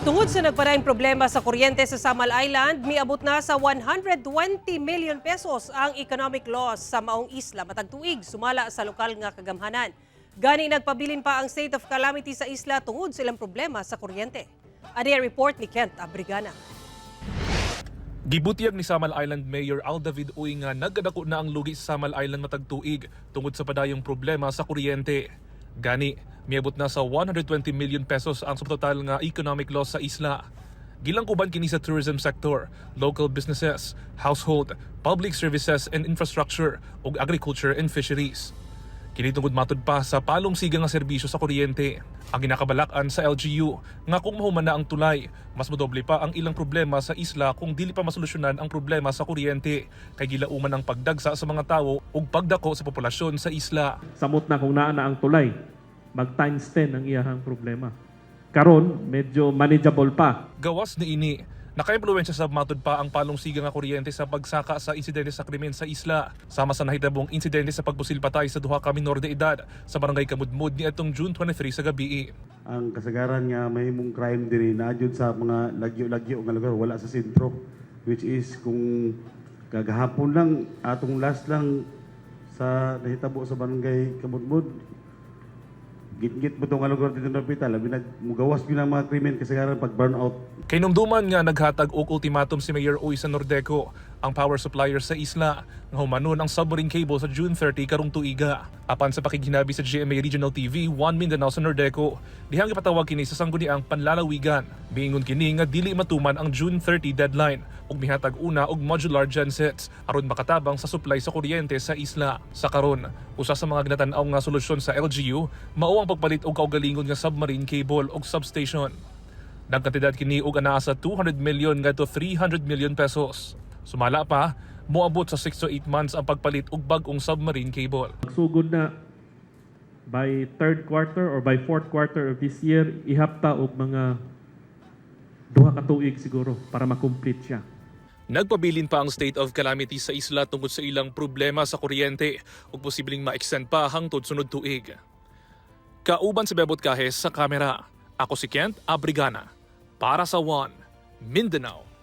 Tungod sa nagpadayong problema sa kuryente sa Samal Island, miabot na sa ₱120 million ang economic loss sa maong isla matag tuig, sumala sa lokal nga kagamhanan. Gani nagpabilin pa ang state of calamity sa isla tungod sa ilang problema sa kuryente. Ani ang report ni Kent Abrigana. Gibutyag ni Samal Island Mayor Al David Uy nga nagkadako na ang lugi sa Samal Island matag tuig tungod sa padayong problema sa kuryente. Gani, miabot na sa ₱120 million ang subtotal nga economic loss sa isla. Gilangkuban kini sa tourism sector, local businesses, household, public services and infrastructure ug agriculture and fisheries. Kini tungod, matud pa, sa palong siga nga serbisyo sa kuryente. Ang ginakabalak-an sa LGU nga kung mahuman na ang tulay, mas modoble pa ang ilang problema sa isla kung dili pa masolusyonan ang problema sa kuryente kay gilauman ang pagdagsa sa mga tawo ug pagdako sa populasyon sa isla. Samot na kung naa na ang tulay, mag times 10 ang iyahang problema. Karon, medyo manageable pa. Gawas niini, nakaimpluwensya sa, matud pa, ang palong siga nga kuryente sa pagsaka sa insidente sa krimen sa isla. Sama sa nahitabong insidente sa pagbusil patay sa duha ka minor de edad sa barangay Kamudmud niadtong June 23 sa gabi. Ang kasagaran nga mahimong crime diri naa jud sa mga lagyo-lagyo nga lugar, wala sa sentro, which is kung kagahapon lang, atong last lang sa nahitabo sa barangay Kamudmud, gitgit mo nga lugar dito na labi nag mugawas gyud ang mga krimen kasagaran pag burn out. Kahinumduman nga naghatag og ultimatum si Mayor Uy sa Nordeco, ang power supplier sa isla, nga humanon ang submarine cable sa June 30 karong tuiga. Apan sa pakighinabi sa GMA Regional TV, One Mindanao sa Nordeco, dihang gipatawag kini sa sangguniang panlalawigan. Miingon kini nga dili matuman ang June 30 deadline ug mihatag una og modular gensets aron makatabang sa supply sa kuryente sa isla. Sa karon, usa sa mga ginatan-aw nga solusyon sa LGU mao ang pagpalit og kaugalingon nga submarine cable ug substation. Nagkantidad kini og anaa sa 200 million ngadto ₱300 million. Sumala pa, moabot sa 6 to 8 months ang pagpalit og bag-ong submarine cable. Magsugod na by third quarter or by fourth quarter of this year, ihapta og mga 2 ka tuig siguro para ma-complete siya. Nagpabilin pa ang state of calamity sa isla tungod sa ilang problema sa kuryente ug posibleng ma-extend pa hangtod sunod tuig. Kauban si Bebot Cajes sa kamera. Ako si Kent Abrigana. Para sa One, Mindanao.